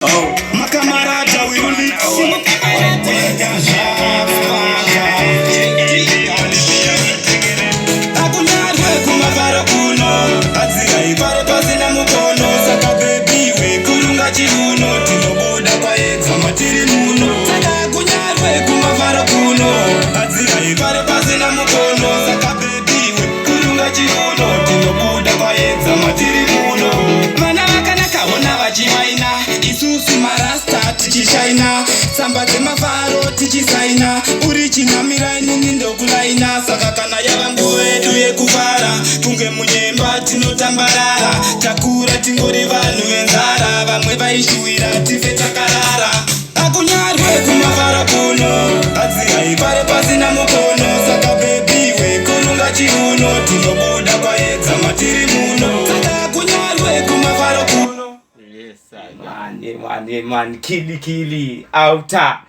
Oh. Makamarata we rule it. Akunyarwe kumafaro kuno adzirai pare pasina mukono saka baby wekurunga chiuno tinobuda kwaedza matiri muno saka akunyarwe kumafaro kuno adzirai pare pasina mukono saka baby wekurunga chiuno tinobuda kwaedza matiri muno vana vakanaka hona vachivaina isusu marasta tichishaina tsamba dzemafaro tichisaina uri chinamira inini ndokulaina saka kana yava nguva yedu yekufara kunge munyemba tinotambarara takura tingori vanhu venzara vamwe vaishuwira tife takarara akunyarwe kumafaro kuno adzirai pare pasina mukono saka baby wekurunga chiuno tinobuda kwaedza matiri muno saka kunyarwe kumafaro kuno Yes, I Man, man, man, kili kili outer.